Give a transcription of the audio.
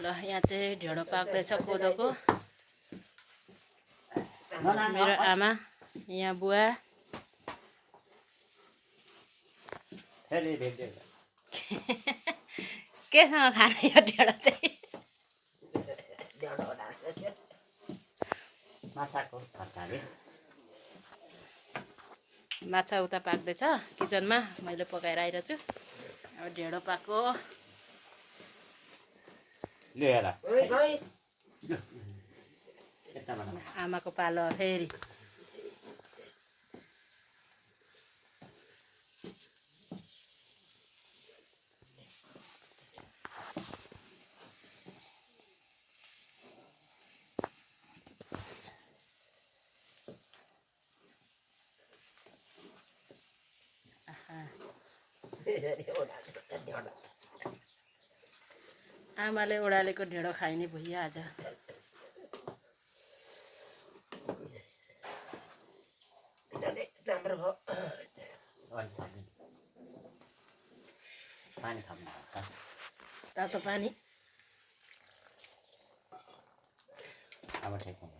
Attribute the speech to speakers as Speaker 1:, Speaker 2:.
Speaker 1: ल यहाँ चाहिँ ढेँडो पाक्दैछ कोदोको। मेरो आमा यहाँ बुवा केसँग खाने यो ढेँडो चाहिँ
Speaker 2: माछाको तरकारी
Speaker 1: माछा उता पाक्दैछ किचनमा मैले पकाएर आइरहेको छु। अब ढेँडो पाक्यो
Speaker 2: लिएर
Speaker 1: आमाको पालो फेरि आमाले ओडालेको ढेँडो खाइने भइयो आज।
Speaker 2: पानी थप्नु
Speaker 1: तातो पानी
Speaker 2: अब ठिक हुन्छ